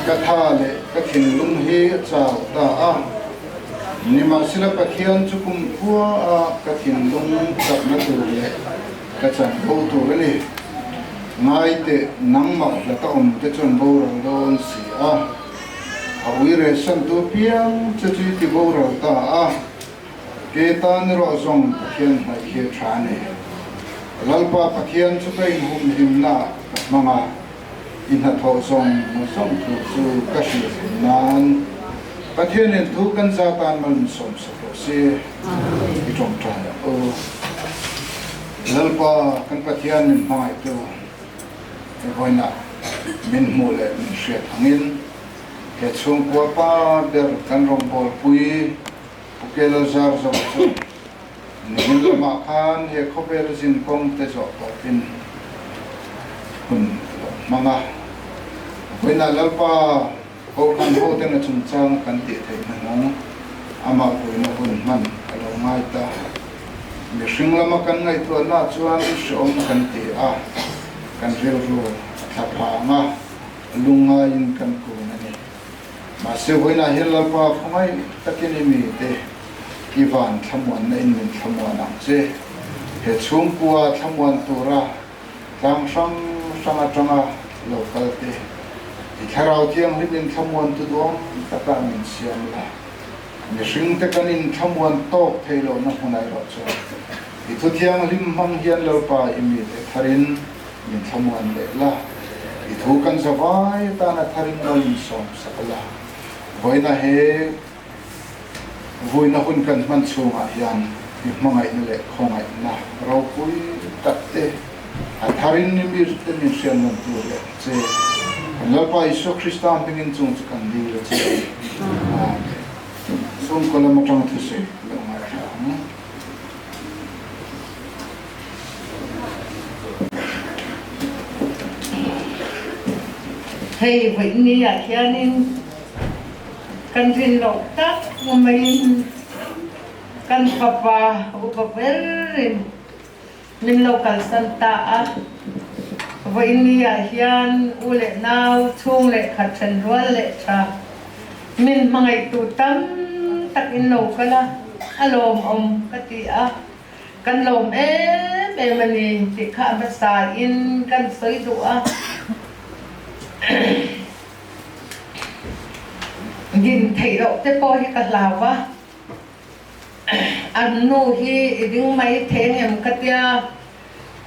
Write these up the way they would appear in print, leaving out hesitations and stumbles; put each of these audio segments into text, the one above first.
Ka tha leh ka thinlung hi a chau ta a, nimahsela Pathian chu kumkhua a ka thinlung chakna tur leh ka chan bo tur a ni. Ngaite nangmah hlata awm te chuan boral dawn si a, a ui rehsan tu piang che chu i ti boral ta a. Ke tan erawh zawng Pathian hnaih hi a tha a ni. Lalpa Pathian chu ka inhumhimna ah ka hmang a, i hnathawh zawng zawng thu chu ka hrilh theih nan Pathianin thu kan za tan mal min sawm sak rawh se. I tawngtai ang u. Lalpa kan Pathian min hmangaihtu he vawiinah min hmuh leh min hriat angin he chhungkua pa ber kan rawngbawlpui Pu Kelo zar zawk chu nimin lamah khan he khawvel zin kawng te zawh tawpin hun a lo hmang a. Vawiinah Lalpa Kohhran hoten a chungchang kan tih theih hnuhnung amah puina hun hman a lo ngai ta. Mihring lama kan ngaihtuahna chuan hrehawm kan ti a, kan rilru a thla phang a, lungngaiin kan kun a ni. Mahse vawiinah hian Lalpa khawngaih takin i mite i van thlamuanna in min thlamuan ang che. He chhungkua thlamuan tura tlang hrang hrang atanga lo kal te, i Thlarau Thianghlim in thlamuan tu duang taka min siam la. Mihring te kan in thlamuan tawk thei lohna hmunah erawh chuan i Thu Thianghlim hmang hian Lalpa i mite tharin Min thlamuan leh la, i thu kan za vai atana tharin lo insawm sak la. Vawiina he vuina hun kan hman chhungah hian i hmangaihna leh khawngaihna ropui tak te a tharin ni mir te min hriat nawn tur leh ang che. Kan Lalpa Isua Krista hmingin chung chu kan dil a che. Amen. Chhungkaw lam atanga thusawi lo ngaithla ang. Hei vawiini ah hianin kan rin loh tak maiin kan fapa upa berin min lo kalsan ta a. Vawiini ah hian u leh nau chhung leh khat then rual leh tha min hmangaihtu tam tak in lo kal a, a lawmawm ka ti a. Kan lawm em em a ni tih kha a hmasa in kan sawi duh a. Din theih loh te pawh hi ka hlau a. An nu hi i ding mai thei ang em ka tia.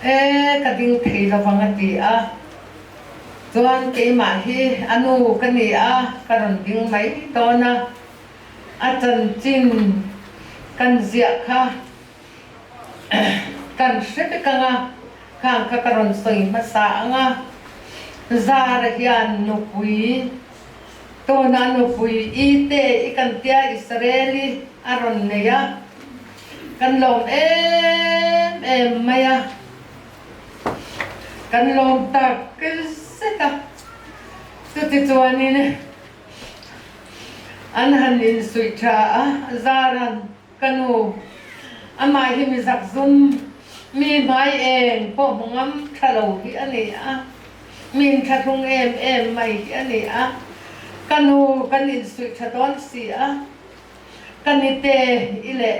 E, ka ding thei lovang a ti a. Chuan keimah hi a nu ka ni a, ka rawn ding mai dawn a. A chanchin kan ziah kha kan hre vek ang a, khang kha ka rawn sawi hmasa ang a. Zara hian nupui Tuna nupui i te i kan tia Israeli a rawn nei a, kan lawm em em mai a, kan lawm tak zet a. Chutichuanin an han insuih tha a, Zaran ka nu, amah hi mi zakzum, mi hmai eng pawh hmu ngam tha lo hi a ni a. Min thlahlung em em mai hi a ni a, ka nu kan insuih tha dawn si a, ka nite i leh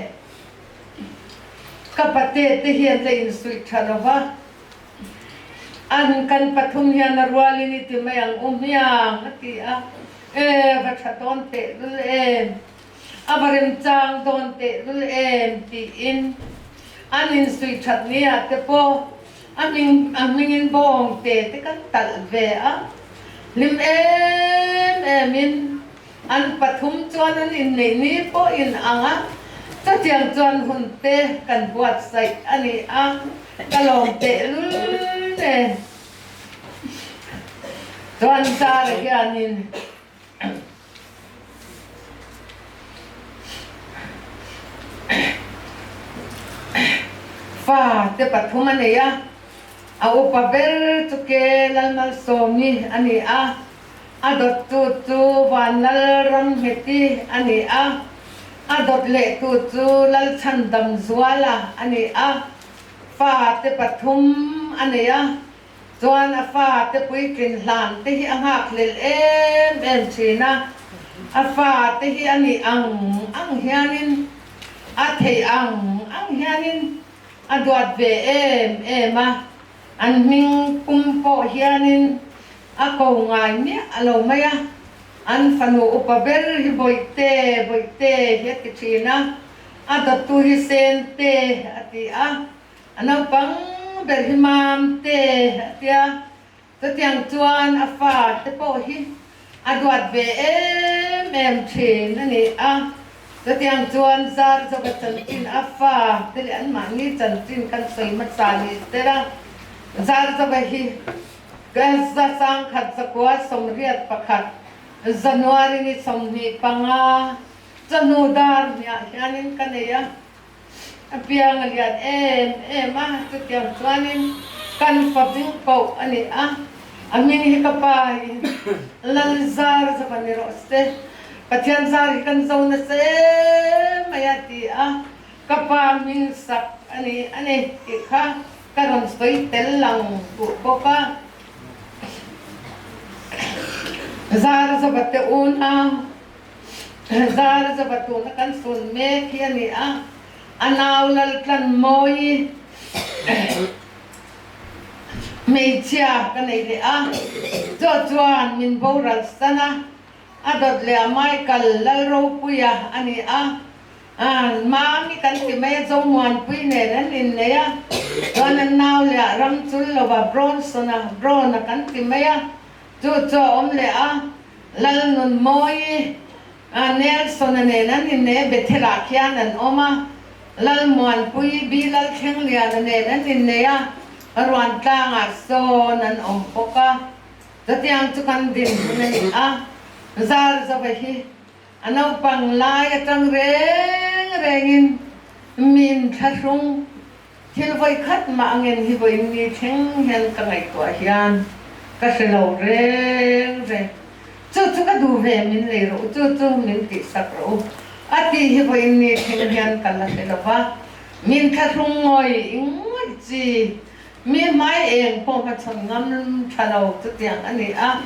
ka pate te hian la insuih tha lo va, an kan pathum hian a rualin i ti mai ang u hmiang a ti a, e va tha dawn tehlul em, a va remchang dawn tehlul em tiin an insuih that ni ah te pawh A hming a hmingin bawng te te kan talh ve a, hlim em emin an pathum chuan an inneih ni pawh in ang a, chutiang chuan hun te kan buatsaih a ni a, ka lawm tehlul nen chuan Zara hianin. Fa te pathum a nei a, a upa ber chu ke Lalmalsawmi a ni a, a dawttu chu Vanlalramngheti a ni a, a dawt lehtu chu Lalchhandamzuala a ni a, fa te pathum a nei a. Chuan a fate puitlin hlan te hi a nghakhlel em em thin a, a fate hi a nih ang ang hianin, a theih ang ang hianin a duat ve em em a, an hming pum pawh hianin a ko ngai miah a lo mai a, an fanu upa ber hi Bawihte, Bawihte hi a ti thin a, a dawttu hi Sente a ti a. A naupang ber hi mam te a tia, chutiang chuan a fa te pawh hi a duat ve em em thin a ni a. Chutiang chuan zar zawka chanchin a fa te leh anmahni chanchin kan sawi hmasa ni tel a, zar zawka hi za sangkhat zakua 81 January ni 25 chawhnu dar hniah hianin ka nei a. A piang a lian em em a, chutiang chuanin kan fa bing koh a ni a, a hming hi ka pa hi Lalzar zava ni rawh se, Pathian zar hi kan zo nasa em mai a ti a, ka pa hming sak a ni a ni tih kha ka rawn sawi tel lang duh bawk a. Zar zava te unau. Zar zava tuna kan sun mek hi a ni a, a nau Laltlan Mawi hmeichhia ka nei leh a, chaw chuan min boral san a, a dawt leh a Michael Lalropuia a ni a, Mami kan ti mai a, Zomuanpui nen an innei a, chuan an nau leh a Ramchul lova Bronson-a, Bron-a kan ti mai a, chu chu a awm leh a. Lalnunmawi, Nelson-a nen an inne Bethel-ah khian an awm a, Lalmuanpui, Bi Lalthlengliana nen an innei a, Ruantlangah sawn an awm bawk a. Chutiang chu kan dinhmun a ni a, Zarzova hi a naupang lai atang reng rengin min thlahrung Thil vawi khat mah a ngen hi vawiin ni thleng hian ka ngaihtuah hian ka hre lo reng reng. Chu chu ka duh ve min lei rawh u, chu chu min tihsak rawh u a tih hi vawiin ni thleng hian ka la hre lo va. Min thlahrung ngawih ngawih chi, mi hmai eng pawh hmachhawn ngam tha lo chutiang a ni a.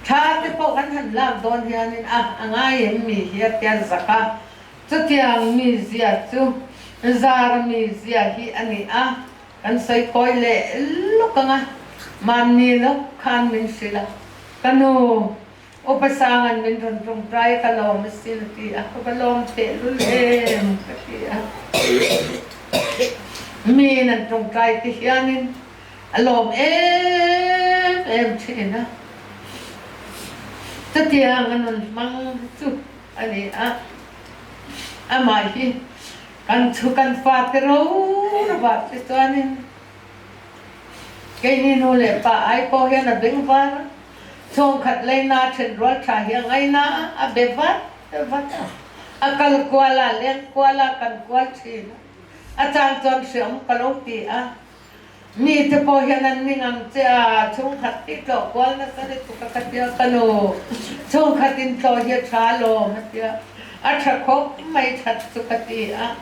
Tha te pawh kan han lak dawn hianin a a ngai em mi hi a tia zak a. Chutiang mizia chu zar mizia hi a ni a, kan sawi kawi leh lawk ang a, mahni lawk khan min hrilh a, ka nu Upa Sanga'n min rawn tawngtai a, ka lawm asin a ti a, ka va lawm tehlul em ka ti a, miin an tawngtai te hianin. A lawm em em thin a. Chutiang a nun hmang chu a ni a. Amah hi kan chu kan fate ro rovah te chuanin keini nu leh pa ai pawh hian a beng var a, chhawngkhat leina then rual tha hi a ngaina a, a be vat vat a, a kal kual a, leng kual a, kan kual thin a. A chang chuan hriam ka lo ti a, mi te pawh hian an ning ang che a, chhungkhat hi tlawh kual nasa lutuk a ka tia, ka nu chhungkhat in tlawh hi a tha alawm a tia, a tha khawp mai that chu ka ti a,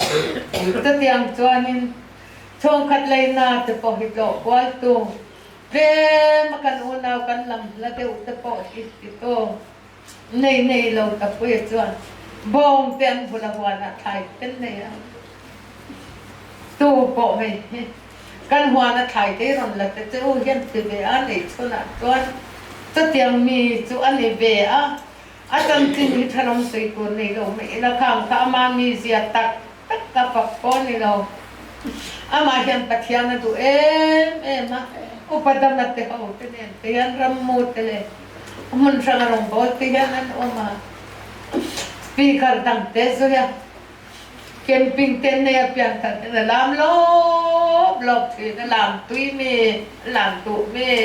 chutiang chuanin chhungkhat leina te pawh hi tlawh kual tu tlem a kan unau kan lam hla deuh te pawh hi ti tu. Nei nei lo Tapuia chuan bawng te an vul a huanah thlai te an nei a, tu pawh hei hi kan huana thlai te i rawn la te che u hian ti ve a, nei chhunah chuan chutiang mi chu a ni ve a, a chanchin hi tharam sawi tur nei lo mai ila khang kha ama mizia tak tak ka fak pawh a ni lo, amah hian Pathian a duh em em a, upa dama te ho te nen te hian rammu te leh Hmun hrang a rawngbâwl te hian an awm a, speaker dang te zui a, camping te an nei a, pianthar hian a lam lawp lawp thin, a lam tui mi, a lam duh mi,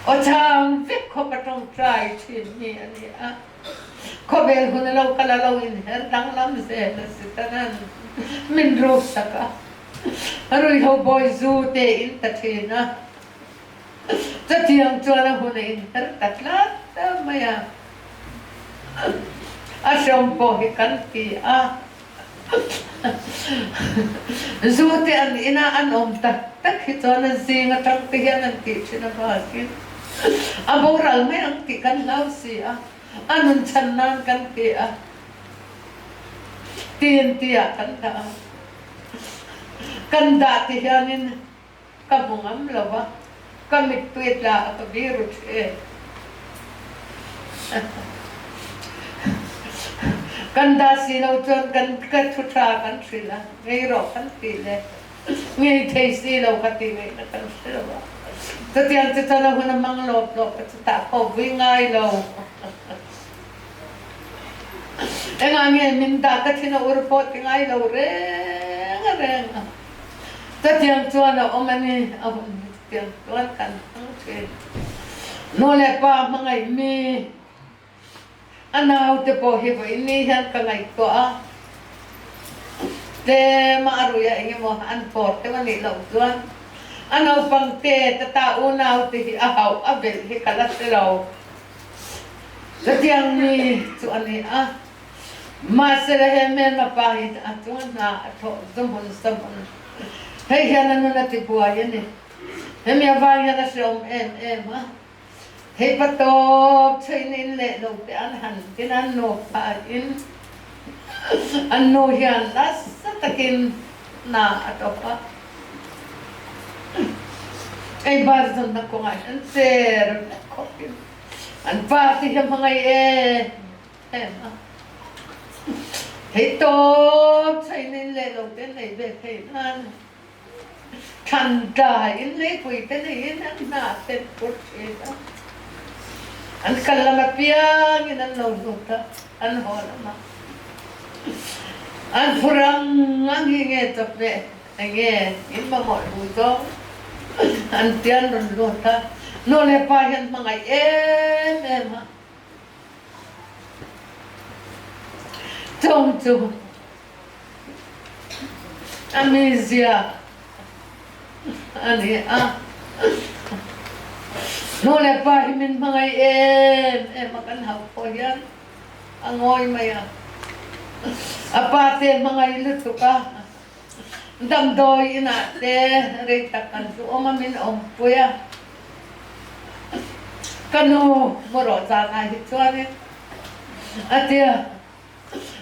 aw chang vek khawp a tawngtai thin mi a ni a, khawvel hun a lo kal a lo inher danglam zel a si tanan min ruksak a, ruiho bawi zu te in ta thin a. Chutiang chuan a hun a inher ta tlat mai a, a hrawm pawh hi kan ti a, zu te an ina an awm tak tak hi chuan a zing atang te hian an tih thin avangin a boral mai ang tih kan hlau si a, a nun chhan nan kan ti a, tin tihah kan dah a, kan dah ti hianin Ka hmu ngam lo va, ka mittui tla a ka biru thin. Kan dah si lo chuan kan ka thu tha kan hrilh a, ngei rawh kan tih le ngei thei si lo ka tih ngaihna kan hre lo a. Chutiang chu chuan a hun a hmang lawp lawp a, chutah pawh vui ngai lo. Engah nge min dah ka thin a ur pawh ti ngai lo reng reng a. Chutiang chuan a awm a ni, a hun hi chutiang chuan kan hmang thin. Nu leh pa hmangaih mi a naute pawh hi vawiin ni hian ka ngaihtuah a, tlema a ruia eng emaw an pawr deuh a nih loh chuan a naupang te tata unaute hi a hauh a belh hi ka la hre lo. Chutiang mi chu a ni a. Mahsela he hmelma pa hi a chunga hna a thawh zawhmun sahmun hei hian a nun a ti buai a ni. Hemi avang hian a hreawm em em a, thei pa tawp chhein in leh lo te an han tin a, an nupa in an nu hian nasa takin hna a tawp a, ei bar zawnna kawngah hian cher vek khawpin an pa te hi a hmangaih em. Thei tawp chhain in leh lo te nei ve thei nan thlan tla in leipui te neiin an hnah ten phur thin a, an kal lam apiangin an lo lut a, an haw lam a, an phur ang ang hi nge chawhmeh enge in mamawh duh zawng an tia an rawn lut a, nu leh pa hian hmangaih em em a. Chawng chu a mizia a ni a, nu leh pa hi min hmangaih em em a kan hauh pawh hian a ngawi mai a, a pa te hmangaih lutuk a, damdawi inah te rei tak kan zu awm a min awmpui a. Ka nu maw rawh zanah hi chuanin a tia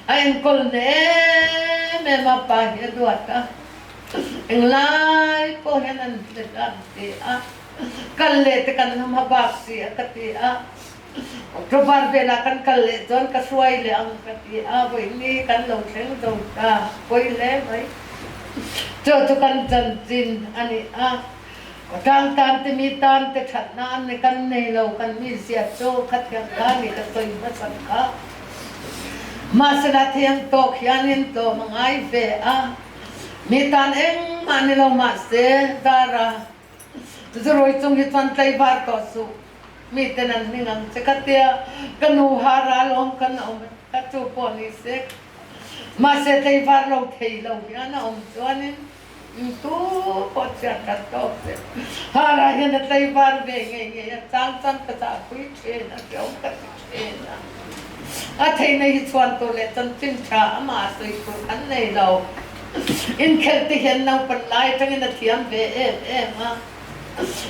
a enkawl na em em a, pa hi a duat a, englai pawh hian an hlet a an ti a, kal leh te kan hnam ha bak si a ka ti a, October velah kan kal leh chuan ka hruai leh ang ka ti a, vawiin kan lo thleng zo ta, pawi hle mai. Chu chu kan chanchin a ni a. Khawtlang tan te mi tan te thatna an ni kan nei lo kan mi zia chu khathiang kha ni ka sawi hmasak kha. Mahsela thiang tawk hianin tlawm a ngai ve a, mi tan engmah ni lo mahse Zara zurui chung hi chuan tlaivar tawh suh mi ten an hming ang che ka tia ka nu ha ral awm kan awm a chu pawh ni se mahse tlaivar lo thei lo hian a awm chuanin Tu pawh chhiat that tawk se. Hara hian a tlaivar ve ngei ngei a, chang chang ka chahpui thin a, hreawm ka ti thin a. A theihna hi chhuan tur leh chanchin tha amah a sawi tur kan nei lo. Inkhelh te hian naupan lai atangin a thiam ve em em a.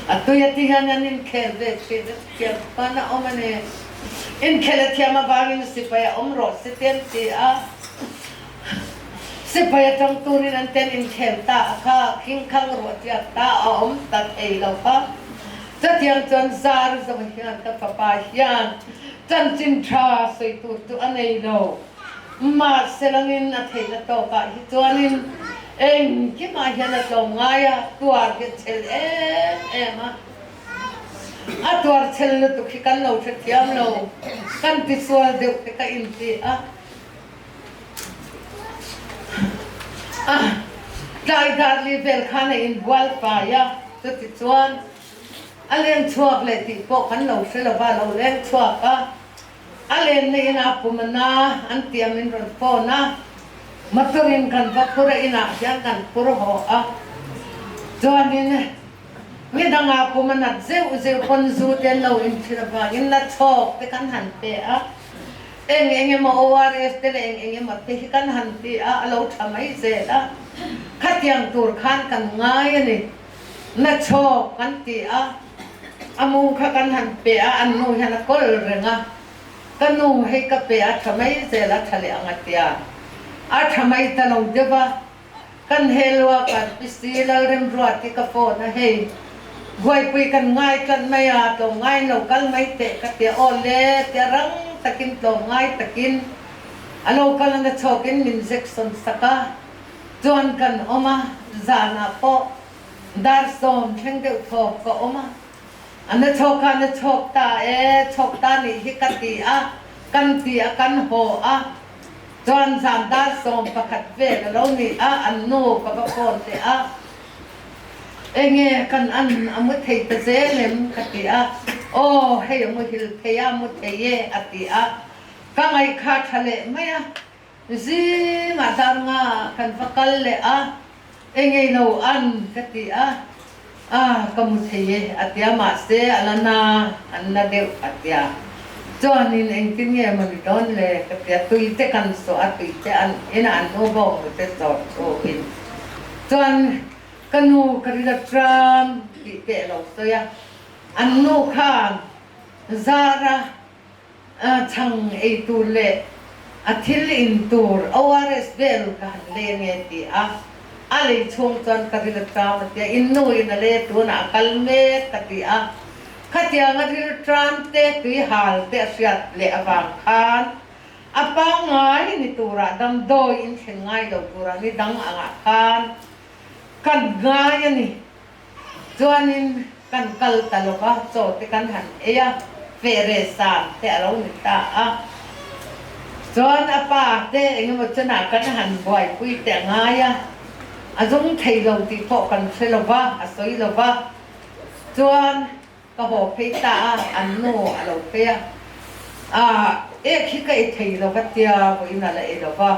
A tui a ti hian an inkhel ve thin a, chutiang chuan a awm a ni. Inkhelh a thiam avangin sipai a awm rawh se te an ti a. Sipai atang turin an ten inkhel ta a kha, khingkhang ruah chiat ta a awm ta thei lo kha. Chutiang chuan zar zo hian ka fapa hian chanchin tha sawi tur chu a nei lo. Mahse langin a theihna tawkah hi chuanin engkimah hian a tlawm ngai a, tuar hi a chhel em em a. A tuar chhel lutuk hi kan lo hrethiam lo, kan tisual deuh te ka inti a. Tlai dar li vel khan a inbual fai a, chutichuan a leng chhuak leh tih pawh kan lo hre lo va, a lo leng chhuak a, a lenna inah pum a na an tih a min rawn phone a, motor in kan va phur a, inah hian kan phur haw a, chuanin nidangah pum a nat zeuh zeuh pawn zu te an lo inchhir avangin na chhawk te kan han pe a. Eng eng emaw ORS te leh eng eng emaw te hi kan han ti a, a lo tha mai zel a. Khatiang tur khan kan ngai a ni. Nachhawk kan ti a, a mung kha kan han pe a, an nu hian a kawl reng a. Ka nu hei ka pe a tha mai zel a, tha leh ang a tia. A tha mai ta lo deuh a. Kan helua kan PC Lalremruat hi ka phone a, hei buaipui kan ngai tlat mai a, tlawmngaiin lo kal mai teh ka ti a, aw le tia rang takin tlawmngai takin a lo kal a, na chhawkin min injection sak a, chuan kan awm a, zanah pawh dar 10 thleng deuh thawk ka awm a, a na chhawk kha na chhawk ta e, chhawk ta nih hi ka ti a, kan ti a, kan haw a. Chuan zan dar 11 vel a lo ni a, an nu ka va phone teh a, Enge kan an a mu thei ta zel em? ka ti a, Aw hei a muhil thei a, mu thei e a ti a, ka ngaihkha tha leh mai a, zingah dar nga kan va kal leh a, Engei lo an ka ti a, Ah ka mu thei e a tia mahse a la na an na deuh a tia. Chuanin engtin nge maw ni dawn le ka tia tui te kan sawh a tui te an in a an nu bawk nu te sawr chhukin chuan ka nu ka rila tram tih te a lo sawi a an nu khan Zara A chhang ei tur leh a thil in tur ORS vel ka han lei ange ti a, a lei chhung chuan ka ril a tram a tia, in nu in a lei tunah a kal mek ka ti a, khatiang a ril tram te tui hal te a hriat leh avang khan a pangngai ni turah damdawi in thlen ngai lo turah ni dang angah khan kan ngai a ni. Chuanin kan kal ta lo va, chaw te kan han ei a, feh san te a lo ni ta a. Chuan a pa te engemaw chenah kan han buaipui te a ngai a, a zung thei lo tih pawh kan hre lo va, a sawi lo va. Chuan ka haw phei ta a, an nu a lo phei a, Ah, ek hi ka ei thei lo va tia, vawiin a la ei lo va,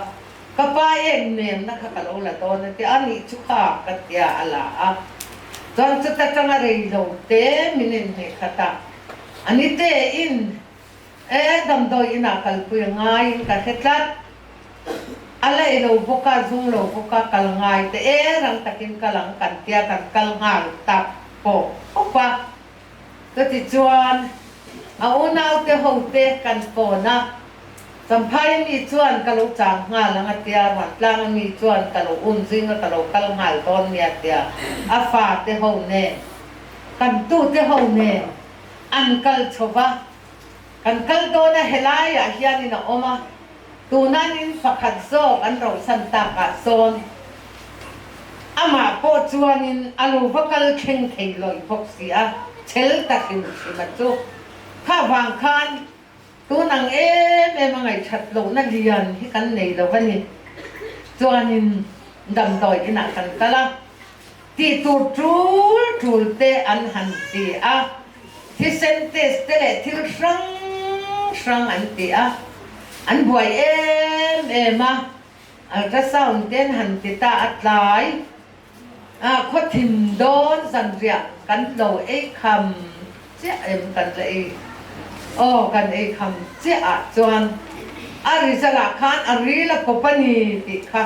ka pa ek nemna kha ka lo la dawn a tia, a nih chu kha ka tia a la a. Chuan chuta tanga rei lo te min inhmeh khat a, a ni te in e damdawi inah kalpui a ngaiin ka hre tlat, a la ei lo bawk a, zung lo bawk a, kal ngai te e rang takin kal ang kan tia kan kal nghal tak pawp pawp a. Chutichuan, a unaute hote kan phone a, Champhai ami chuan ka lo chang nghal ang a tia, Ruantlang ami chuan ka lo um zing a ka lo kal nghal dawn nia tia, a fate ho nen, kan tute ho nen an kal chho va, kan kal dawn a helaiah hianin a awm a, tunanin pakhat zawk an rohsan takah sawn. Amah pawh chuanin a lo va kal thleng thei lawih bawk si a, chhel ta hrim hrim a chu. Kha vang khan tun ang em em a ngaihṭhat lohna lian hi kan nei lo a ni. Chuanin damdawi inah kan kal a, tih tur ṭul ṭul te an han ti a, thisen test te leh thil hrang hrang an ti a, an buai em em a. Ultrasound ten han ti ta a tlai a khawthim dawn zanriah kan lo ei kham chiah em kan la ei aw kan ei kham chiah ah chuan a result ah khan a ril a pawp a ni tih kha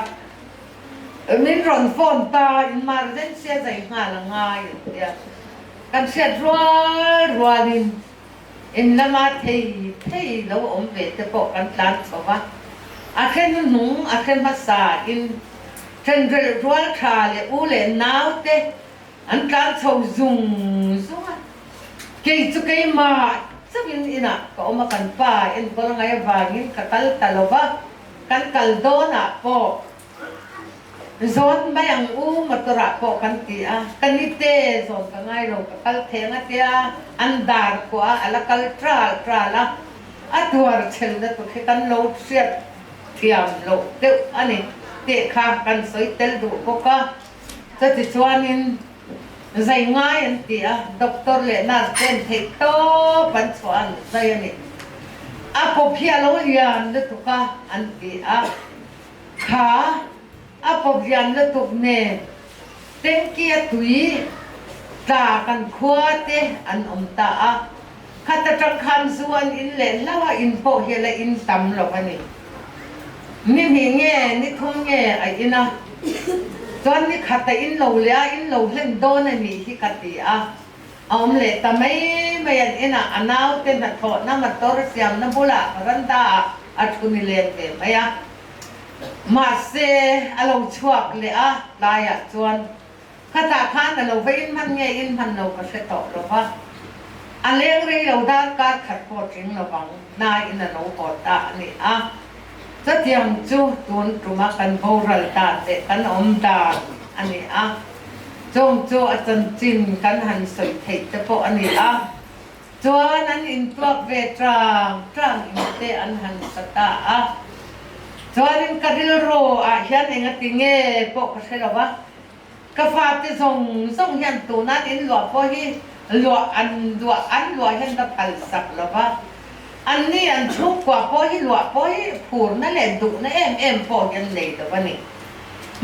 min rawn phone ta emergency a zai nghal a ngai an tia kan hriat rual rual in In lama thei thei lo awm ve te pawh kan tlan chho va, a hre hnuhnung a hre hmasa in thenrelh rual tha leh u leh nau te an tlan chho zung zung a. Kei chu keimah chauhin inah ka awm a, kan pa enkawl ngai avangin ka kal ta lo va, kan kal dawnah pawh Zawn mai ang u motor ah pawh kan ti a, ka ni te zawn ka ngai lo ka kal theng a tia an dar khuah a a la kal tral tral a, a tuar chhel na tur khi kan lo hriat thiam loh deuh a ni tih kha kan sawi tel duh bawk a, chutichuanin zai ngai an ti a, doctor leh nurse ten theih tawp an chhuah an zai a ni, a pawp hi a lo lian lutuk a an ti a. Kha a pawp lian lutuk nen tanky a tui tla kan khua te an awm ta a, khat atang khan zu an in leh hlauh a, in pawh hi a la in tam lo a ni. Ni hnih nge ni thum nge a in a, chuan ni khat a in lo leh a, in lo hlen dawn a nih hi ka ti a, a awm leh ta mai mai an inah a naute hnathawhna motor siamna bulah veranda ah a thu ni len ve mai a. Mahse, a lo chhuak leh a, tlaiah chuan khatah khan a lo va inhman nge inhman lo ka hre tawh lo va, a leng rei lo darkar khat pawh tling lo vang hnaiin a lo haw ta a ni a. Chutiang chu tun tuma kan boral dan leh kan awm dan a ni a, chung chu a chanchin kan han sawi theih te pawh a ni a. Chuan an intuak ve tang tang in te an han sa ta a. Chuanin ka rilru ah hian engati nge pawh ka hre lo va, ka fate zawng zawng hian tunan in luah pawh hi luah an luah an luah hian ka phal sak lo va, anni an chhungkua pawh hi luah pawh hi phurna leh duhna em em pawh hi an nei lo a ni.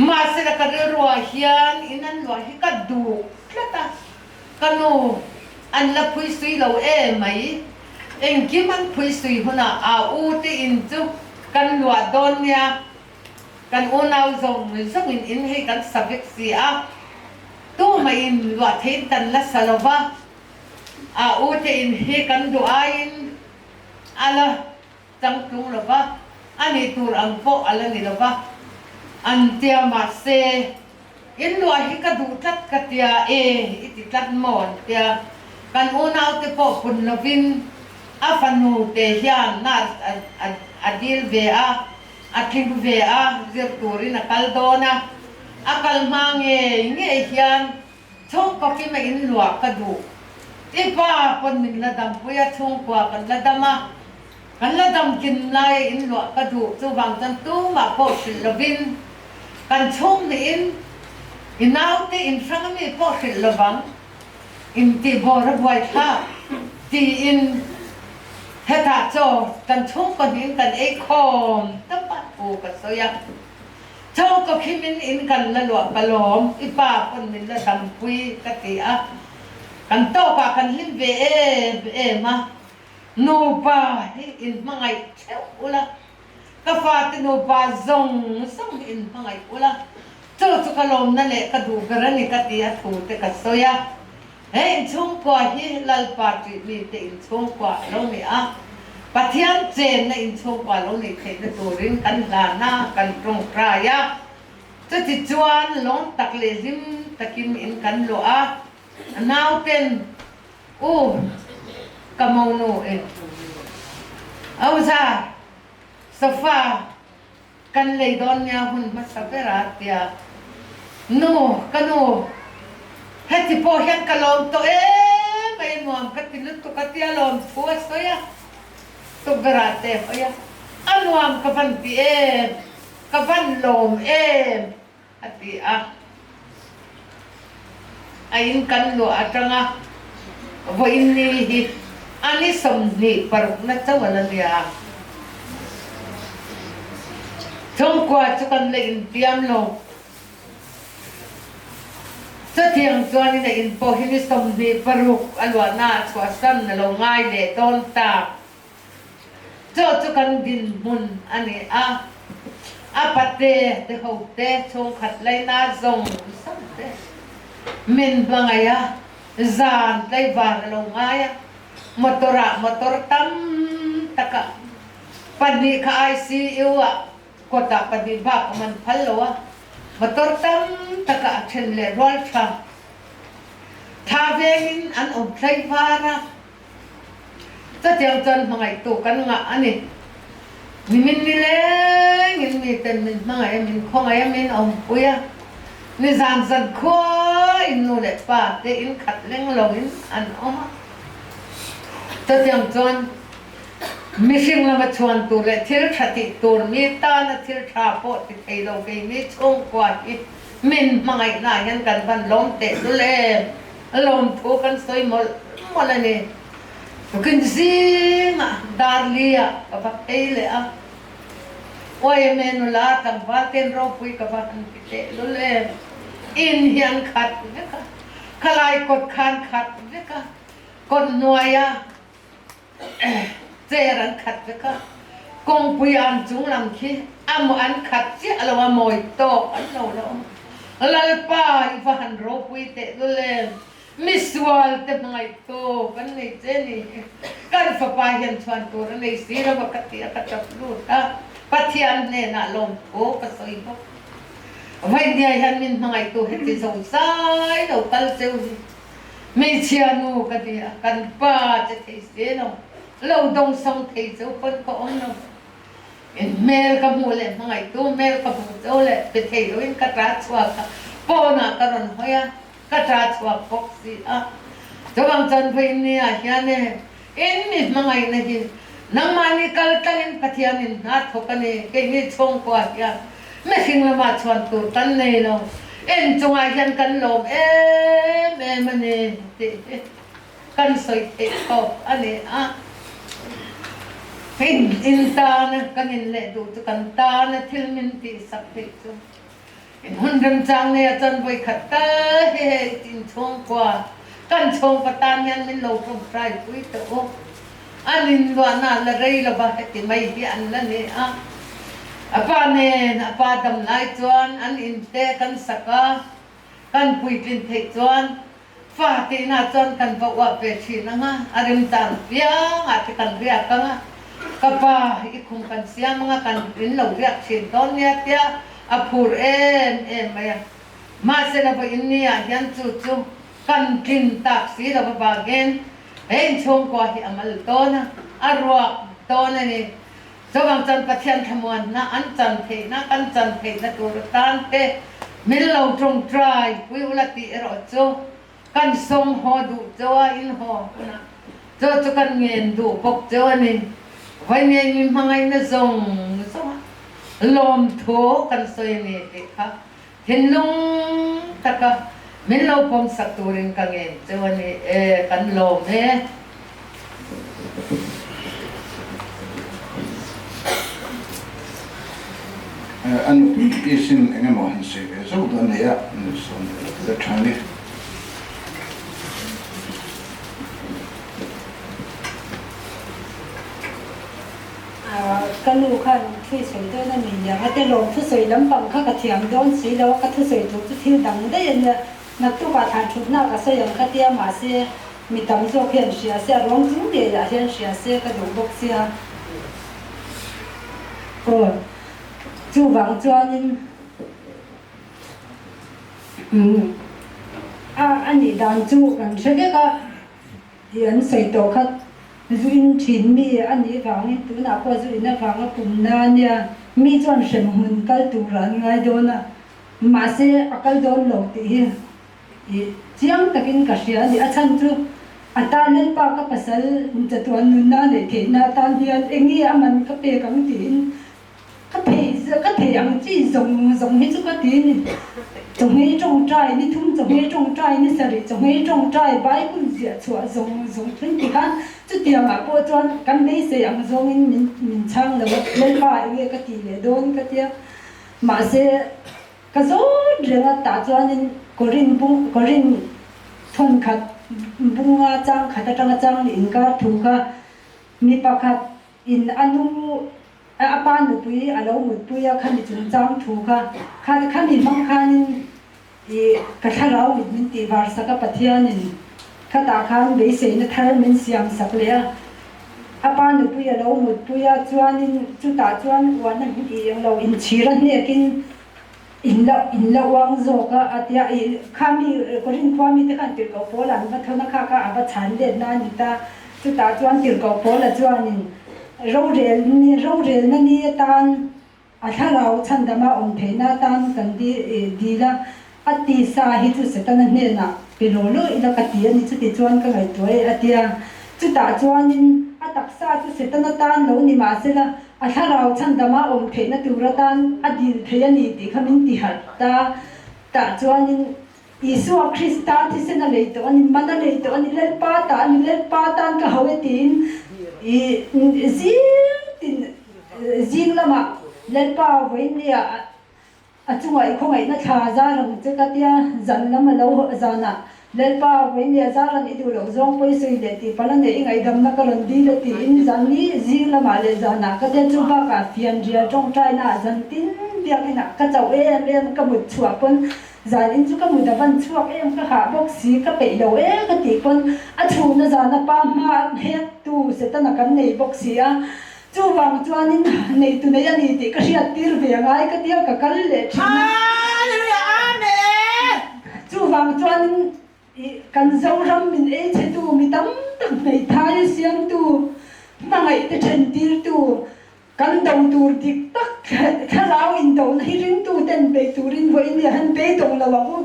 Mahsela ka rilru ah hian in an luah hi ka duh tlat a. Ka nu, an la phuisui lo e mai. Engkim an phuisui hunah a u te in chu kan luah dawn nia. Kan unau zawng zawngin in hei kan sa vek si a, tumah in luah theiin kan la sa lo va, a u te in hi kan duh aiin a la changtlung lo va, a nih tur ang pawh a la ni lo va, an tia mahse In luah hi ka duh tlat ka tia e i ti tlat maw an tia. Kan unaute pawh pun lovin a fanu te hian nurse a dil ve a, a tling ve a, zir turin a kal dawn a. A kal hma ngei ngei hian chhungkaw kima in luah ka duh. I pa pawn min la dampui a, chhungkua kan la dam a, Kan la dam kin laia in luah ka duh chuvang chuan tumah pawh hrilh lovin kan chhung hnihin i naute in hrang ami pawh hrilh lovang in tih bawr a buaithlak tiin hetah chaw kan chhungkaw hnihin kan ei khawm tawp a thu ka sawi a. Chhungkaw khimin in kan la luah ka lawm i pa pawn min la dampui ka ti a, kan tawkah kan hlim ve em em a. Nupa hi in hmangaih theuh ula, ka fate nupa zawng zawng hi in hmangaih ula, chu chu ka lawmna leh ka duh ber a ni ka ti a thu te ka sawi a. He inchhungkua hi Lalpa ṭih mite inchhungkua a lo ni a, Pathian chenna inchhungkua a lo nih theihna turin kan hlan a, kan tawngtai a. Chutichuan lawm tak leh hlim takin in kan luah a, nauten U, ka monu in Auza sofa kan lei dawn nia hun hmasa ber a tia. Nu, ka nu, heti pawh hian ka lawm tawh em mai, nuam ka ti lutuk a tia lawmthu a sawi a, tukverh te hawi a, a nuam ka van ti em, ka van lawm em a ti a. A in kan luah atanga vawiin ni hi a ni 26 na chauh a la nia. Chhungkua chu kan la intiam lo. Chutiang chuanin a in pawh hi ni 26 a luahna ah chhuahsan a lo ngai leh dawn ta. Chaw chu kan dinhmun a ni a, a pate te ho te chhungkhat laina zawng zawng te min hmangaih a, zan tlaivar a lo ngai a, motor ah motor tam tak ah pahnih kha ICU ah kawt ah pahnih bak awm an phal lo a, motor tam tak ah a then leh rual tha tha vengin an awm tlaivar a. Chutiang chuan hmangaihtu kan ngah a ni. Nimin nilengin miten min hmangaih a, min khawngaih a, min awmpui a. Nizan zan khuain nu leh pa te in khat leng loin an awm a. Chutiang chuan mihring lama chhuan tur leh thil tha tih tur mi tana thil tha pawh ti thei lo keini chhungkua hi min hmangaihnaah hian kan van lawm teh lul em? Lawmthu kan sawi mawlh mawlh a ni. Tukin zingah Darli-ah ka va phei leh a, YMA nula tlangval ten ropui ka va han ti teh lul em. In hi an khat vek a, khalai kawt kha an khat vek a, kawt hnuaia Chair an khat vek a, kawngpui an chung lam khi a maw an khat chiah lo a mawi tawk an lo la awm. Lalpa i va han ropui teh lul em, misual te hmangaih tawk an nei che ni hi, kan fapa hian chhuan tur a nei si lo a ka ti a ka tap lut a, Pathian hnenah lawmthu ka sawi bawk. Vaihniai hian min hmangaihtu heti zo zai lo kal cheu hi. Hmeichhia nu ka ti a, kan pa che thei si lo, lo dawngsawng thei cheu pawn ka awm lo. In hmel ka hmuh leh hmangaihtu hmel ka hmuh cheu leh pe thei loin ka ta chhuak a, pawnah ka rawn hawi a, ka ta chhuak bawk si a. Chuvang chuan vawiin ni ah hian e, in mi hmangaihna hi nangmahni kal tlangin Pathianin hna thawk a ni, keini chhungkua hian Mihring lamah chuan tur kan nei lo, en chungah hian kan lawm em em a ni tih hi kan sawi theih tawp a ni a. In in tana kan inleh duh chu kan tana thil min tihsak theih chu in hun remchang nei a chuan vawikhat tal hi hei in chhungkua kan chhungkaw tan hian min lo tawngtai pui tawh u. An inluahna la rei lova heti mai hi an la ni a. A pa nen a pa dam lai chuan an inte kan sak a, kan puitlin theih chuan fa tihna chuan kan va uap ve thin ang a, a remchang piangah te kan riak ang a, ka pa i khum kan siam ang a, kan in lo riak thin dawn nia tia a phur em em mai a. Mahse lova in niah hian chu chu kan tlin tak si lova vangin He inchhungkua hi a mal dawn a, a ruak dawn a ni. Chuvang chuan Pathian thlamuanna an chan theihna, kan chan theihna tur atan te min lo tawngtai pui ula tih erawh chu kan sawng haw duh cheu a, in haw hunah chu chu kan ngen duh bawk cheu a ni. Vawiin mi hmangaihna zawng zawng a lawmthu kan sawi a ni tih kha Thinlung taka min lo pawmsak turin ka ngen cheu a ni e, kan lawm e. A nupui piece-in eng emaw han sawi ve zauh dawn nei a, nuihsawm leh la tha a ni. Ka nu khan thusawi dawn a ni niang a te lawm thusawi lampang kha ka thiam dawn si lo a, ka thusawi tur chu thil dang daih a nia, naktukah thlan thutna ka sawi ang ka tia mahse mi tam zawk hian hria se a ruang chung ngeiah hian hria se ka duh bawk sia. Aw chuvang chuanin umm a a nih dan chu kan hre vek a. Tih an sawi tawh kha zu in thin mi a nih vangin tunah pawh zu in avanga pumna a nia, mi chuan hremhmun kal turah an ngai dawn a. Mahse a kal dawn lo tih hi i chiang takin ka hria a ni. A chhan chu a tan Lalpa ka pasal chatuan nunna neih theihna atan hian eng nge a man ka pek ang tiin Ka thei ka thei ang chi zawng zawng hi chu ka ti ni. Chawhmei tawngtai ni thum chawhmei tawngtai ni sarih chawhmei tawngtai Bible ziah chhuah zawng zawng thleng ti khan chutiangah pawh chuan kan beisei ang zawngin min min chhang lo a, Lalpa eng nge ka tih leh dawn ka tia. Mahse ka zawt reng a tah chuanin Korin bung Korin thawnkhat bunga chang khat atanga chang leh inkar thu kha mi pakhat In a nu a pa nupui a lo mutpui a khami chungchang thu kha kha khami hmang khanin i ka thlarau mit min tih var sak a Pathianin khatah khan beiseina thar min siam sak leh a a pa nupui a lo mutpui a chuanin chutah chuan uan a i englo inchhir a hnekin in la in la uang zawk a a tia i khami Korin khua mite khan tirhkoh pawl an va thawn a kha kha a va chhan let na a ni ta. Chutah chuan Tirhkoh Paula chuanin rorel rorelna ni atan a thlarau chhandama awm theihna atan kan dil a, a tisa hi chu Setana hnenah pe law law ila ka ti a ni, chuti chuan ka ngaihtuah e a ti a. Chutah chuanin a taksa chu Setana tan lo ni mahsela a thlarau chhandama awm theihna tur atan a dil thei a ni tih kha min tiharh ta. Tah chuanin Isua Krista thisen a lei tawh a ni, man a lei tawh a ni, Lalpa ta a ni, Lalpa tan ka hau e tiin i zing tin zing lamah Lalpa vawinia a chungah i khawngaihna thla zar ang che ka tia, zan lam a lo zanah Lalpa vawinia zar an i duh loh zawng pawi sawi leh tih palh a nei i ngaihdamna ka rawn dil e tiin zan ni zing lamah leh zanah ka tia chu bakah fianrial tawngtaina ah zan tin biakinah ka chauh em em ka mut chhuah pawn Zan in chu ka mut a van chhuak em ka hah bawk si ka peih lo e ka tih pawn a chhuna zana pa hma a hek tu Setana kan nei bawk si a, chuvang chuanin neitu nei a ni tih ka hriat tir ve angai ka tia ka kal leh thin a. Hallelujah Amen. Chuvang chuanin i kan Zoram min ei chhe tu mi tam tak hmeithai a siam tu hmangaih te then tir tu Kan do tur dik tak thlarau indona hi ringtuten bei turin vawiin hi han beidawng lo ang u.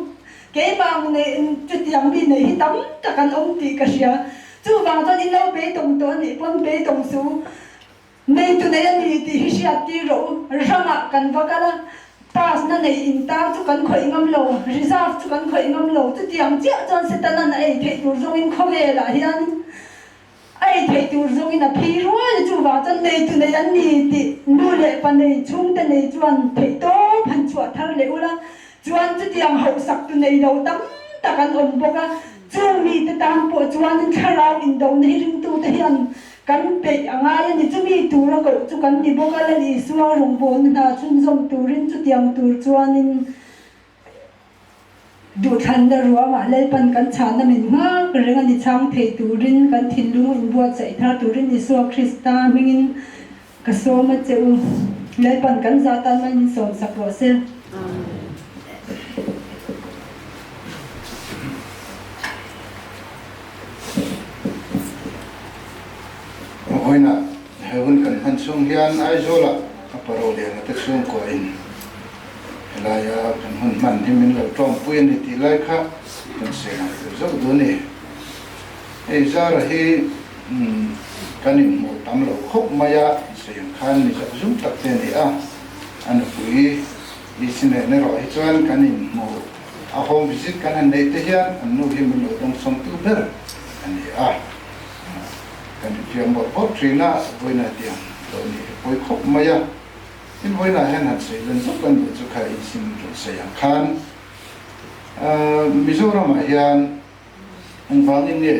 Keimah ang nei chutiang mi nei hi tam tak an awm tih ka hria. Chuvang chuan in lo beidawng tawh a nih pawn beidawng su. Neitu nei a ni tih hi hriat tir rawh u. Ramah kan va kal a, pass na nei intar chu kan khawih ngam lo, reserve chu kan khawih ngam lo. Chutiang chiah chuan Setanan a ei theih tur zawngin khawvelah hian A ei theih tur zawngin a phei rual a, chuvang chuan neitu nei an ni tih nu leh pa nei chhungte nei chuan theih tawp han chhuah thar leh ula, chuan chutiang hauhsak tu nei lo tam tak an awm bawk a, chung mite tan pawh chuanin thlarau indona hi ringtute hian kan peih a ngai a ni, chumi tura koh chu kan ni bawk a, Lal Isua rawngbawlna hna chhunzawm turin chutiang tur chuanin Duhthlanna ruangah Lalpan kan chhahna min nghak reng a ni chhang thei turin kan thinlung inbuatsaih thar turin Isua Krista hmingin ka sawm a che u. Lalpan kan zah tan mai min sawm sak rawh se. Vawiinah he hun kan hman chhung hian Aizawlah a Paroliana te chhungkuain Helaia kan hun hman hi min lo tawngpui a ni tih lai kha kan sawi ngai tur zauh duh a ni. Hei Zara hi kan inhmuh tam lo khawp mai a, sawi ang khan mi zak zum tak te a ni a, a nupui Lisi nen erawh hi chuan kan inhmuh a home visit kan han neih te hian an nu hi min lo dawngsawmtu ber a ni a, kan infiam bawrh bawrh thin a, vawiin a tiang lo ni hi pawi khawp mai a. Tin vawiinah hian han sawi len zuk kan duh chu kha insim rawn sawi ang khan Mizoramah hian engvangin nge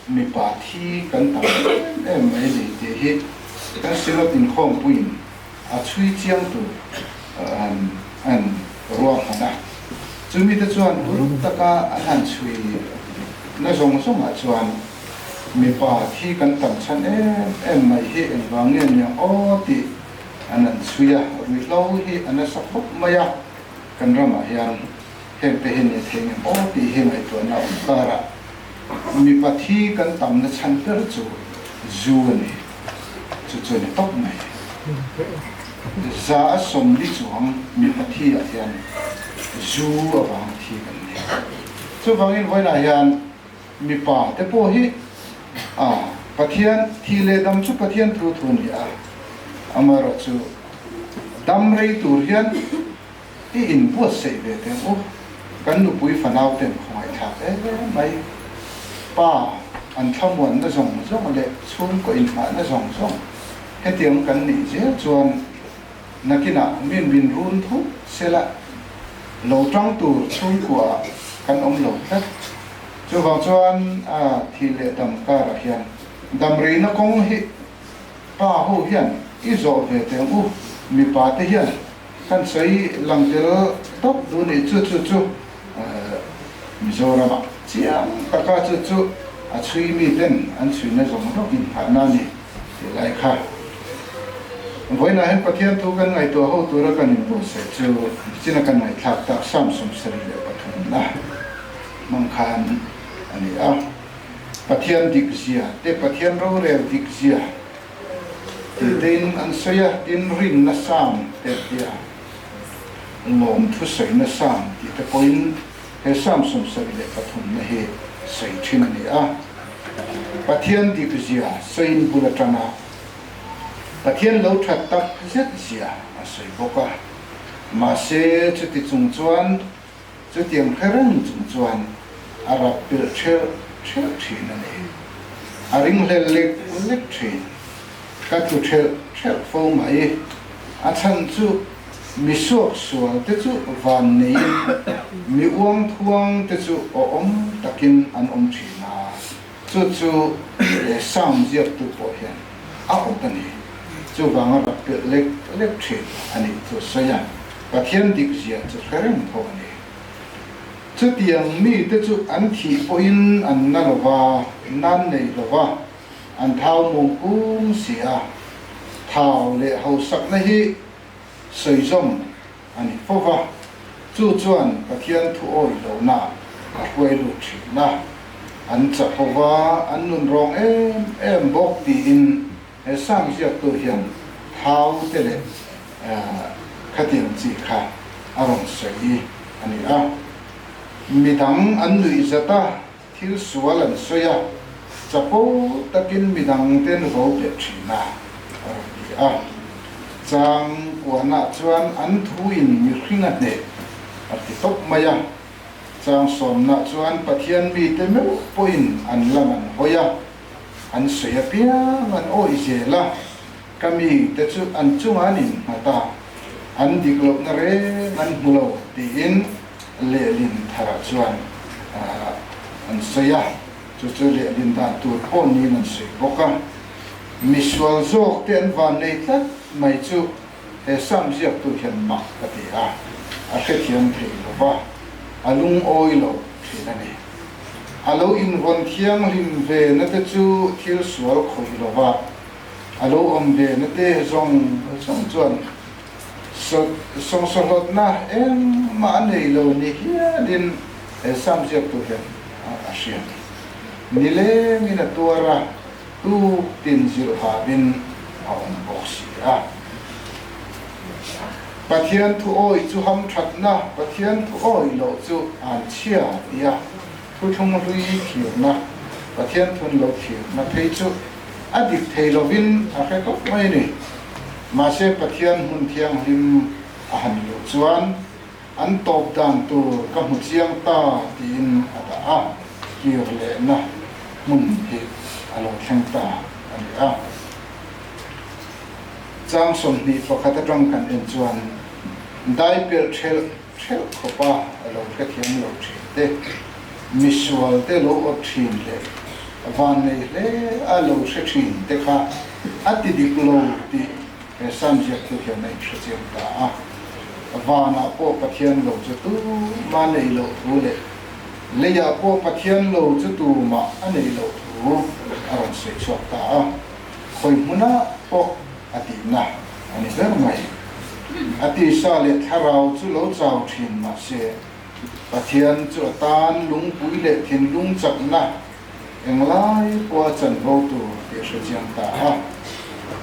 mipa thi kan tam em em mai ni tih hi kan Synod inkhawmpuiin a chhui chiang tur an ruahman a. Chumite chuan uluk taka an han chhui na zawng zawngah chuan mipa thi kan tam chhan em em mai hi engvang nge niang aw tih An an chhui a, ruihhlo hi a nasa khawp mai a, kan ramah hian heng te hi ni thei ngem aw tih hi ngaihtuahna awm karah mipa thi kan tamna chhan ber chu zu a ni, chu chu a ni tawp mai. Za a sawmli chuang mipa thi ah hian. Zu avang thi kan ni. Chuvangin vawiinah hian mipa te pawh hi a Pathian thi leh dam chu Pathian thu thu a ni a, amaherawhchu dam rei tur hian i inbuatsaih ve teh ang u. Kan nupui fanau ten khawngaihthlak em mai. Pa an thlamuanna zawng zawng leh chhungkaw inhmahna zawng zawng hetiang kan nih zel chuan nakinah min min run thut sela lo tang tur chhungkua kan awm lo tlat. Chuvang chuan a thih leh dam karah hian damreina kawng hi pa ho hian i zawh ve teh ang u, mipa te hian kan sawi lang tel tawp duh nih chu chu chu Mizoramah chiang taka chu chu a chhui mi ten an chhuina zawng zawng inphahna a ni tih lai kha. Vawiinah hian Pathian thu kan ngaihtuah ho tura kan inbuatsaih chu china kan ngaihthlak tak Psalm 73 hmang khan a ni a. Pathian dik zia te Pathian rorel dik zia Tih tein an sawi a, tin rinna Psalm te tia lawm thusawina Psalm tih te pawhin he Psalm 73 na hi sawi thin a ni a. Pathian dik zia sawiin bul atang a, Pathian lo that tak zet zia a sawi bawk a. Mahse chuti chung chuan Chutiang hre reng chung chuan a rap pilh ṭhelh ṭhelh ṭhin a ni. A ringhlel lek lek ṭhin. Ka tlu ṭhelh ṭhelh fo mai. A chhan chu mi suak sual te chu van neiin mi uang thuang te chu awm takin an awm ṭhin a. Chu chu he Psalm ziaktu pawh hian a awt a ni. Chuvanga rap pilh lek lek ṭhin a nih chu sawi a, Pathian dik zia chu hre reng tho a ni. Chutiang mite chu an thih pawhin an na lo va, nan nei lo va, an thau mum kung si a. Thau leh hausakna hi sawi zawm a ni fo va, chu chuan Pathian thu awih lohna a hruai lut thin a, an chak ho va, an nun rawng em em bawk tiin he Psalm ziaktu hian thau te leh khatiang chi kha a rawn sawi a ni a. Midang an nuih zat a, thil sual an sawi a, chapo takin midang ten vo peh thin a, a rawn ti a. Chang kuanah chuan an thuin mihring a hneh a ti tawp mai a. Chang sawmnah chuan Pathian mite meuh pawhin an lam an hawi a, an sawi apiang an awih zel a, ka mite chu an chungah an innghat a, an dik lohna reng an hmu lo tiin lehlin tharah chuan an sawi a, chu chu lehlin dan tur pawh niin an sawi bawk a. Misual zawk te an van nei tlat mai chu he Psalm ziaktu hian mak ka ti a, a hrethiam thei lo va, a lungawi lo thin a ni. A lo invawn thianghlim ve na te chu thil sual khawih lo va, a lo awm ve na te zawng zawng chuan Sawngsawhlawtna engmah a nei lo ni hialin he Psalm ziaktu hian a hriat. Nilengin a tuar a, tuk tin zilh havin a awm bawk si a. Pathian thu awih chu hamthatna, Pathian thu awih loh chu an chhia tia thuthlung hlui thirna, Pathian thun lo thirna phei chu a dik thei lovin a hre khawp mai a ni. Mahse Pathian hmun thianghlim a han luh chuan an tawp dan tur ka hmu chiang ta tiin a dah a, kir lehna hmun hi a lo thleng ta a ni a. Chang 21 atang kan en chuan dai pelh thelh thelh khawpa a lo hrethiam lo thin te, misual te lo awt thin leh vannei hle a lo hre thin te kha a ti dik lo tih he Psalm ziaktu hian a inhre chiang ta a. Vanah pawh Pathian lo chu tumah a neih loh thu leh leiah pawh Pathian lo chu tumah a neih loh thu a rawn sawi chhuak ta a. Khawi hmunah pawh a tihna a ni ber mai. A tisa leh thlarau chu lo chau thin mahse, Pathian chu a tan lungpui leh thinlung chakna englai pawha chanvo tur tih a hre chiang ta a.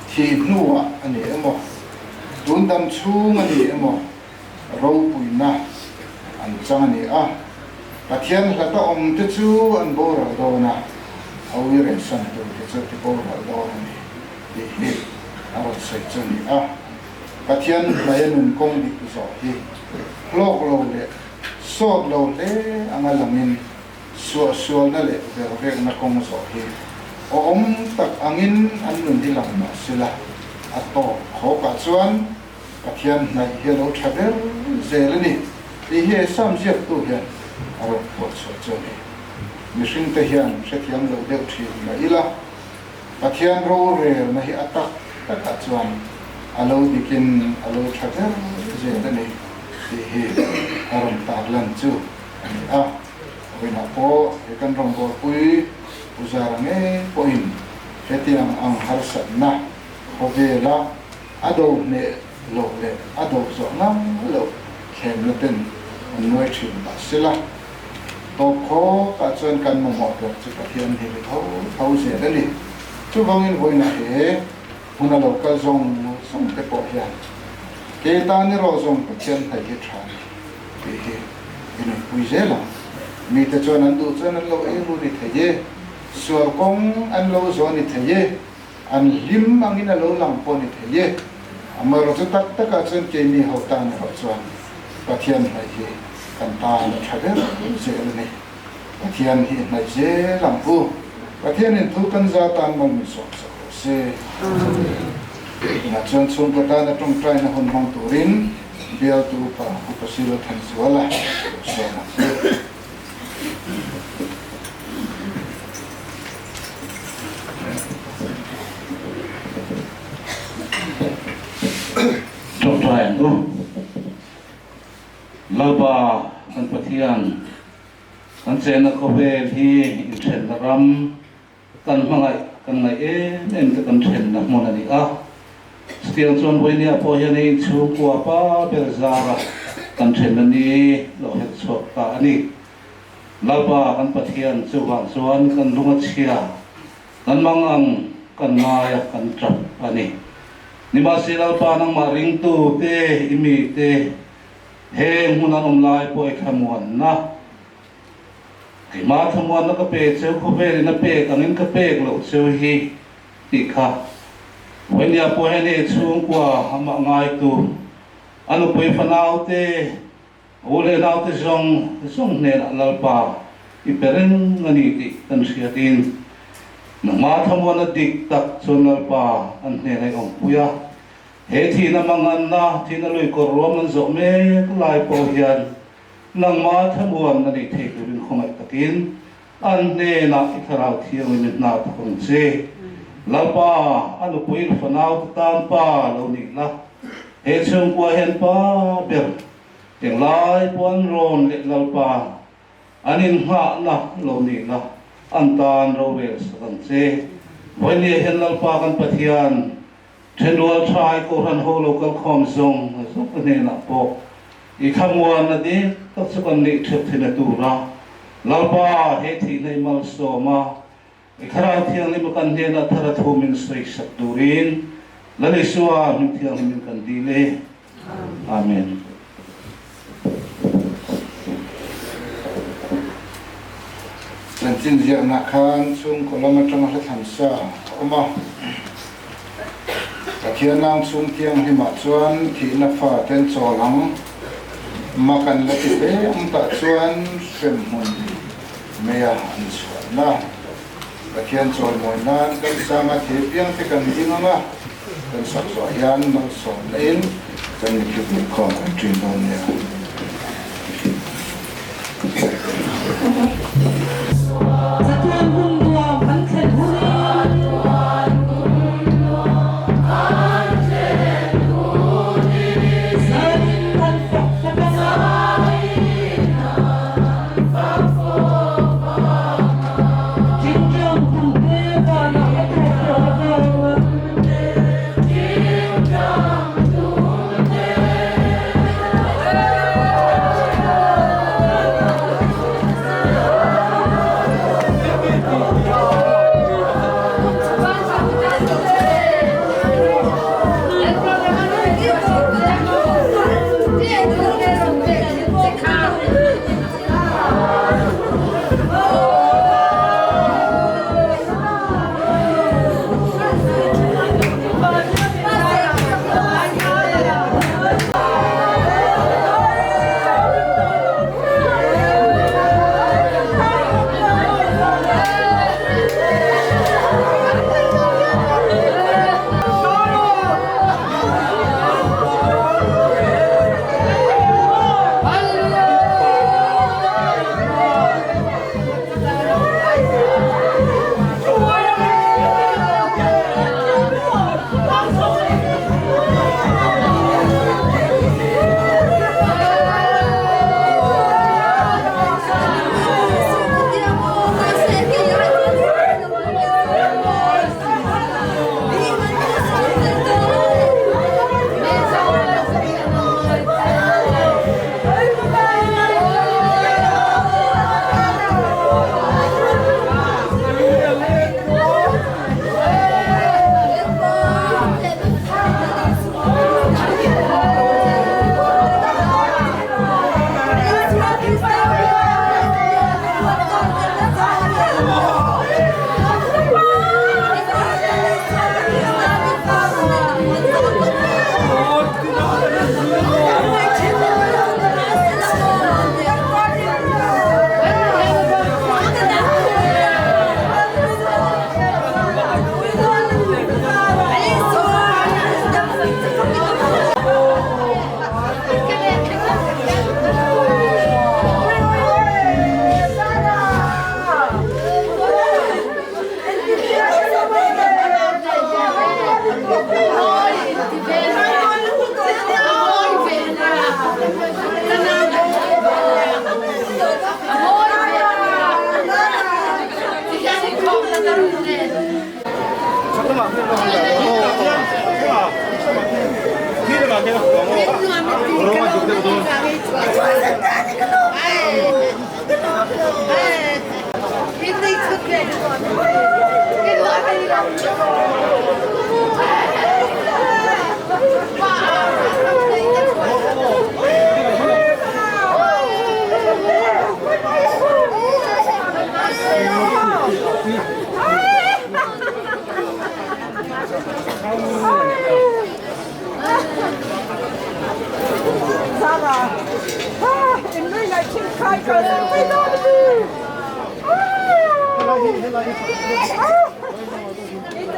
Thih hnuah a ni emaw, tun dam chhung a ni emaw, ropuina. an chang a ni a. Pathian hlata awm te chu an boral dawn a, a ui rehsan tur te chu ti boral dawn a ni tih hi a rawn sawi chu a ni a. Pathian hnaia nun kawng dik zawh hi hlawk lo leh sawt lo hle anga langin suahsualna leh vervekna kawng zawh hi awm tak angin an nun hi lang mah sela a tawp khawkah chuan Pathian hnaih hi a lo tha ber zel a ni tih hi Sam ziaktu hian a rawn phuah chhuah chu a ni. Mihringte hian hrethiam lo deuh thin mah ila, Pathian rorelna hi a tak takah chuan a lo dikin a lo tha ber zel a ni tih hi a rawn tarlan chu a ni a. Vawiinah pawh he kan rawngbawlpui Pu Zara ngei pawhin hetiang ang harsatna khawvela A do hneh loh leh a do zawh ngam loh thlemna ten an nuai thin mah sela, tawp khawkah chuan kan mamawh ber chu Pathian hi ri tho tho zel a ni. Chuvangin vawiinah he hmuna lo kal zawng zawng te pawh hian kei tan erawh zawng Pathian hnaih hi tha a ni tih hi i nunpui zel ang. Mite chuan an duh chuan an lo ei ru ni thei e, sual kawng an lo zawh ni thei e, An hlim angin a lo lang pawh ni thei e. Amaherawh chu tak takah chuan keini ho tan erawh chuan Pathian hnaih hi kan tan a tha ber zel a ni. Pathian hi hnaih zel ang u. Pathianin thu kan za tan mal min sawm sak rawh se. Tunah chuan chhungkaw tana tawngtaina hun hmang turin bialtu upa Upa Silo Thanzuala lo sawm ang u. Tawngtai ang u. Lalpa kan Pathian, kan chenna khawvel hi inthenna ram, kan hmangaih kan ngaih em em te kan thenna hmun a ni a. Chutiang chuan Vawinia pawh hian hei inchhungkua pa ber zara kan thenna ni lo herh chhuak ta a ni. Lalpa kan Pathian chuvang chuan kan lung a chhia, kan mang ang kan ngai a, kan tap a ni. Nimahse Lalpa nangmah ringtu te, i mi te, heng hmun an awm lai pawh i thlamuanna, keimah thlamuanna ka pe cheu, khawvelin a pek angin ka pek loh cheu hi tih kha Vawinia pawh hian hei chhungkua amah ngaitu a nupui fanau te, U leh naute zawng zawng hnenah Lalpa i pe reng a ni tih kan hriatin, nangmah thlamuana dik tak chuan Lalpa an hnenah i awmpui a. He thihna manganna, thihna lui kawr ruam an zawh mek lai pawh hian nangmah thlamuan a nih theih turin khawngaih takin an hnenah i thlarau thianghlim i hna tak ang che. Lalpa, a nupui fanaute tan pa lo nih la, he chhungkua hian pa ber Englai pawh an rawn leh Lalpa, an inngahna lo nihna an tan rorel sak ang che. Vawinia hian Lalpa kan Pathian, thenrual thai Kohhran ho lo kalkhawm zawng zawng ka hnenah pawh i thlamuanna dik tak chu kan nih theuh theihna tura Lalpa he thihna i malsawm a, i Thlarau Thianghlim a kan hnenah thar a thu min sawi sak turin Lal Isua hming thianghlimin kan dil e. Amen. Chanchin ziakna khan chhungkaw lam atanga hla thlan sa a awm a. Pathian ang chhung thianghlimah chuan thihna fa ten chawl ang mak an la ti hle ang tah chuan hremhmun meia an chhuahna Pathian chawimawi nan kan sanga thil piang te kan ding ang a, kan sak zawh hian malsawmna in kan mithlipui khawm kan ṭin dawn nia. Chatuan hun nuam kan thlen hunin. Zanin kan fak fak ang a.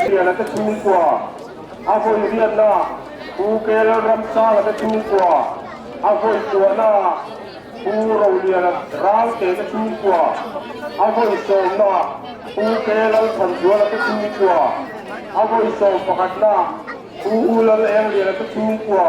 Liana te chhungkua, a vawi riatna Pu Kel Ramsanga te chhungkua, a vawi kuahna Pu Roliana Ralte te chhungkua, a vawi sawmna Pu Kel Lalthanzuala te chhungkua, a vawi sawm pakhatna Pu U Lal Engliana te chhungkua.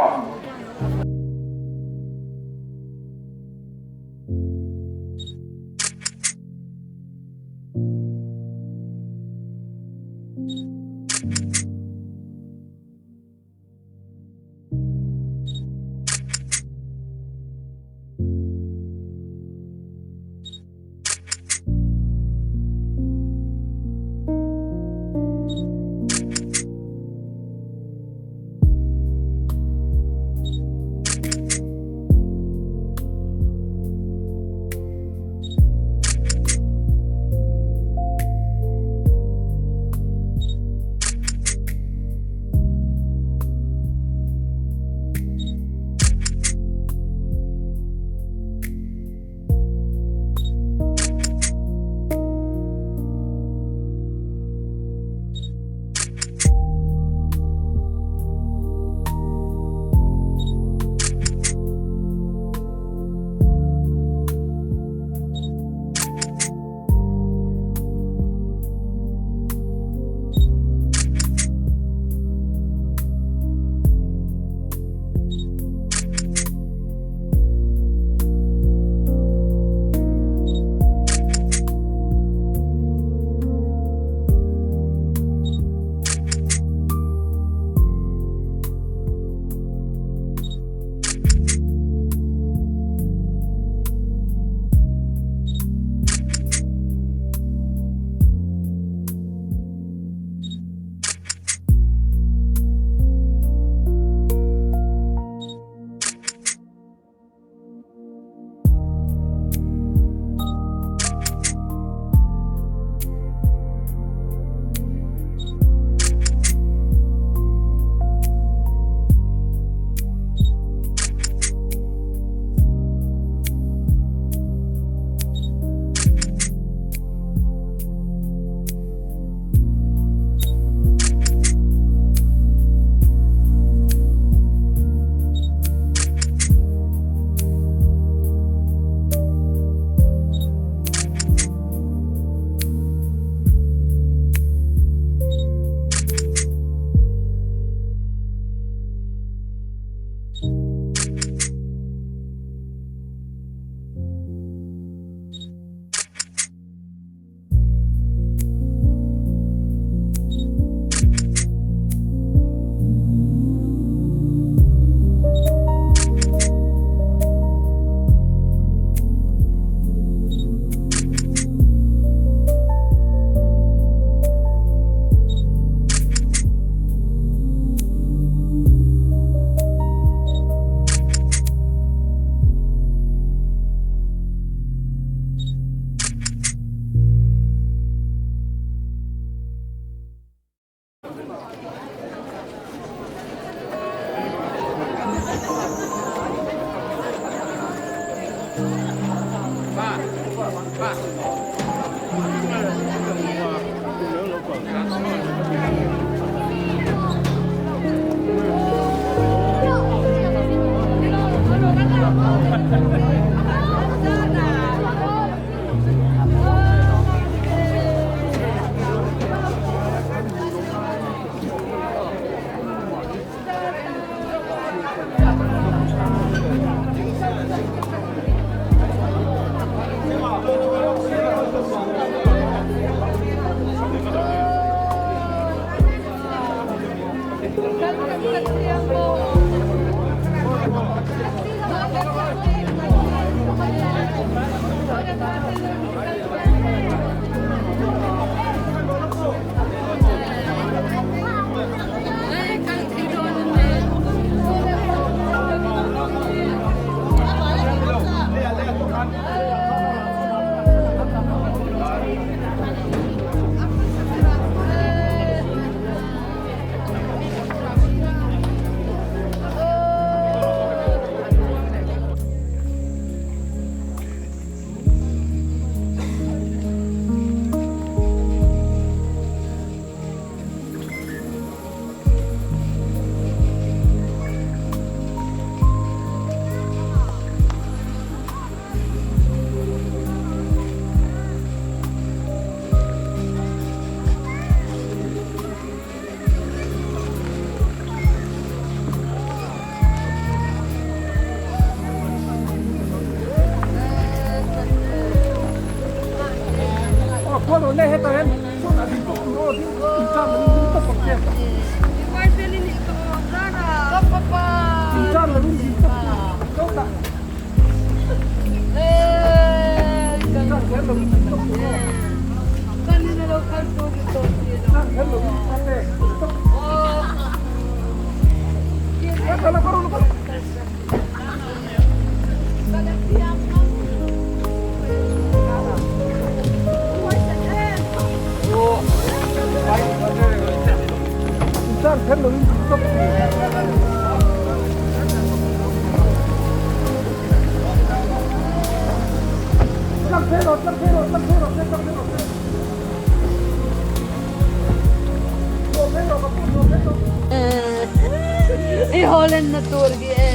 I Holland na tur hi e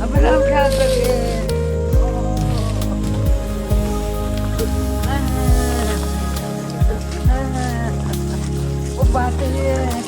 a va ram thlak tak e. Upa te hi e.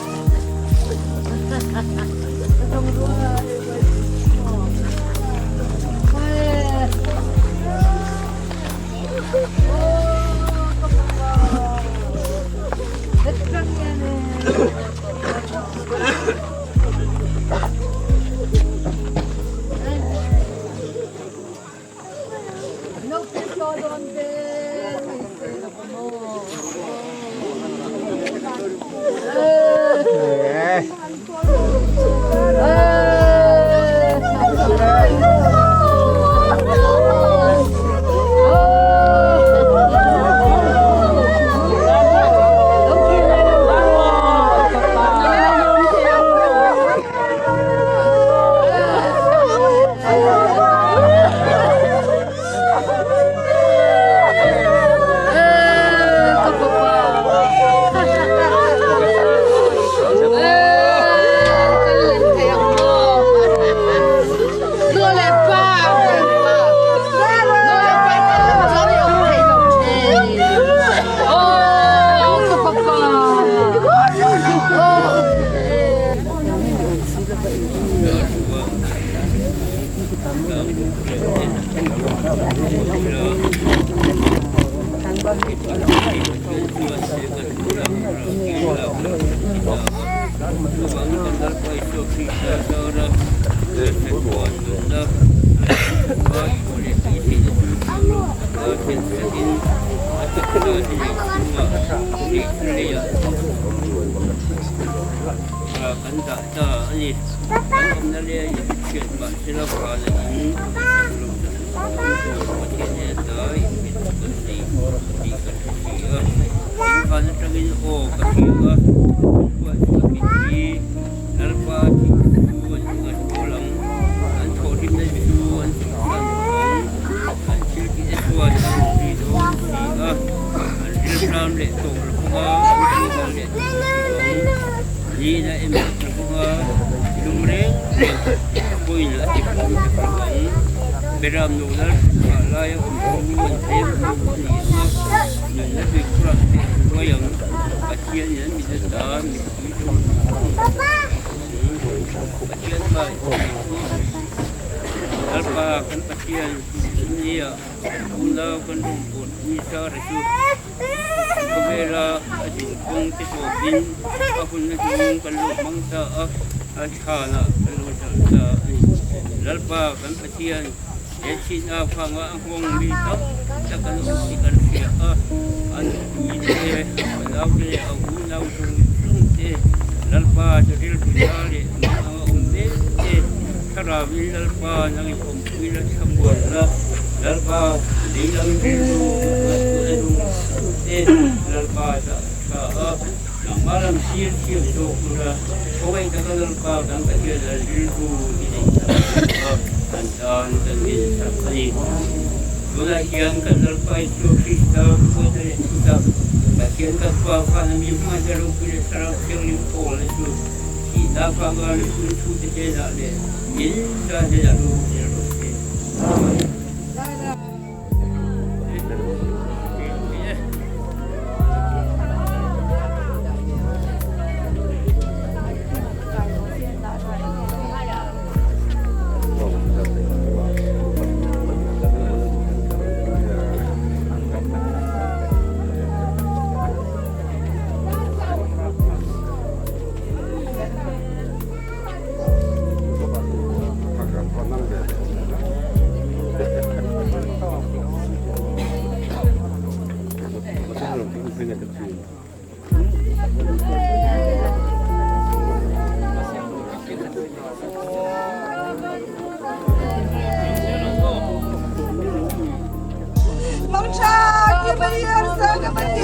ta thin.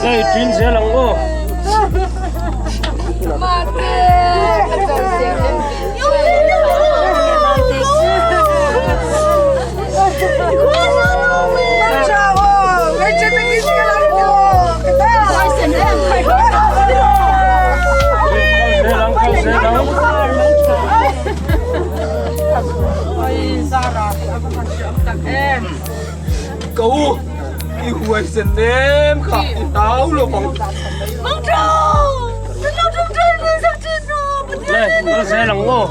Zai tin zel ang aw. Ka u, i huaisen nem kha i hlau lo vang. Le, kal zel ang aw.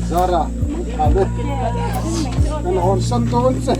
Zara, mang tha le. Kan hawn san dawn che.